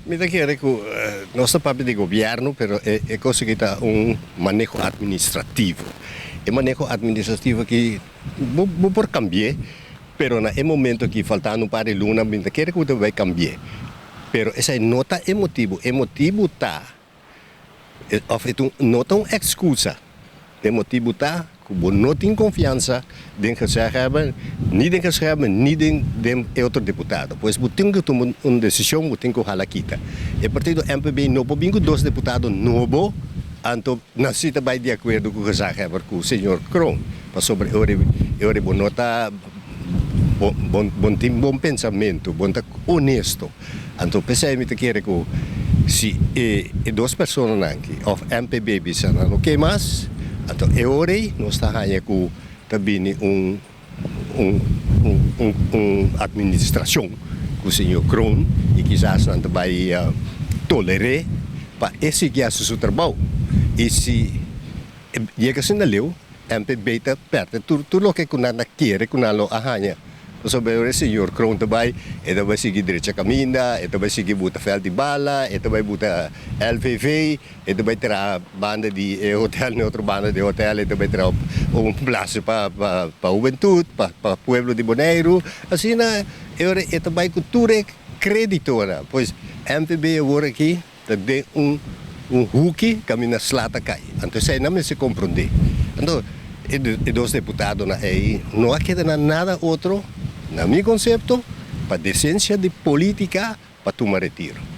Mi ta kere ku nos ta papia di gobièrnu, pero e kos aki ta un maneho atministrativo. E maneho atministrativo aki bo bo por kambi'é, pero na e momento aki faltando un par di luna mi ta kere ku ta bai kambi'é. Pero esei no ta e motibu. E motibu ta, òf e no ta un ekskusa. E motibu ta ku bo no tin konfiansa den gezaghebber, ni den gezaghebber ni den den e otro diputado. Pues bo tin ku tuma un desishon, bo tin ku hala kita. E partido MPB no por bin ku dos diputado nobo, anto nan si ta bai di akuerdo ku gezaghebber ku señor Kroon, pasobra e ora e ora bo no ta bo bo bo no tin bon pensamentu, bo no ta honesto. Anto p'esei mi ta kere ku si e e dos personanan aki òf MPB bisa nan no ke mas, anto e ora ei nos ta haña ku ta bini un un un un un administrashon ku señor Kroon i kisas nan ta bai toler'é pa e sigui hasi su trabou. I si e yega asina leu, MPB ta pèrdè tur tur loke ku nan a kere ku nan lo a haña. Pasobra ora e señor Kroon ta bai, e ta bai sigui drecha kaminda, e ta bai sigui buta vèlt di bala, e ta bai buta LVV, e ta bai traha banda di e hotel na e otro banda di e hotel, e ta bai traha un plasa pa pa pa hubentut, pa pa pueblo di Boneiru. Asina e ora e ta bai ku tur e kreditonan. Pues MPB awor aki ta den un un huki kaminda sla ta kai. Anto esei nan mester komprondé. Anto e e dos deputadonan ei no a keda na nada otro, na mi konsepto, pa desensia di politika pa tuma retiro.